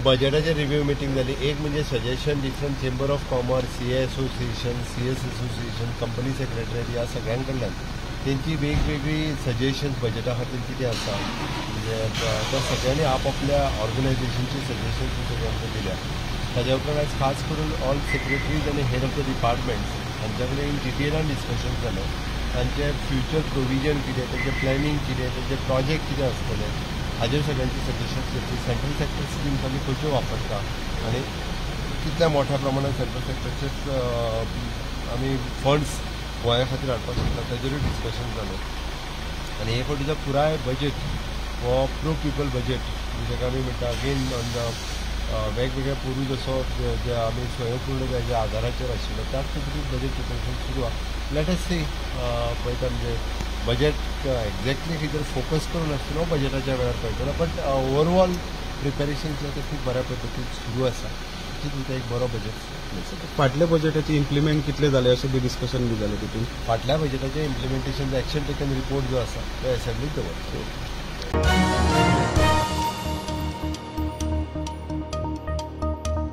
बजेटाचे review meeting जाली. एक म्हणजे suggestion different chamber of commerce, CA association, CS association, company secretary ह्या सगळ्यां कडल्यान तेंची वेगवेगळी सजेशन्स बजेटा खातीर कितें आसा, म्हणजे त्या सगळ्यांनी आपआपल्या ऑर्गनायझेशनची सजेशन्स सगळ्यांनी आमकां दिल्या. ताज्या उपरांत आयज खास करून ऑल सेक्रेटरीज आनी हेड ऑफ the departments हांच्या कडेन इन डिटेलान डिस्कशन जालें. तांचे फ्युचर प्रोविजन कितें, तांचें प्लॅनिंग कितें, तांचे प्रोजेक्ट कितें आसतले हाजेर सगळ्यांची सजेशन्स घेतली. सेंट्रल सेक्टर स्किम्स आमी खंयच्यो वापरता आनी कितल्या मोठ्या प्रमाणात सेंट्रल सेक्टरचे आमी फंड्स गोंया खातीर हाडपाक शकता ताजेरूय डिस्कशन जालें. आनी हे फावटीचो पुराय बजेट हो प्रो पिपल बजेट, म्हणजे आमी म्हणटा अगेन ऑन the वेगवेगळ्या पोरू जसो जे आमी स्वयंपूर्ण ज्या आधाराचेर आशिल्लो त्याच पद्दतीन बजेट प्रिपरेशन सुरू आसा. Let us सी, पळयता म्हणजे बजेट एक्झॅक्टली खंय तरी फोकस करून आसतलो बजेटाच्या वेळार कळटलो, बट ओवरऑल प्रिपेरेशन जें तें खूब बऱ्या पद्दतीन सुरू आसा. निश्चीत एक बरो बजेट. फाटल्या बजेटाचे इम्प्लिमेंट कितले जाले अशें बी डिस्कशन बी जालें तितून? फाटल्या बजेटाचें इम्प्लिमेंटेशन एक्शन टेकन रिपोर्ट जो आसा तो एसेंब्लीत दवरता.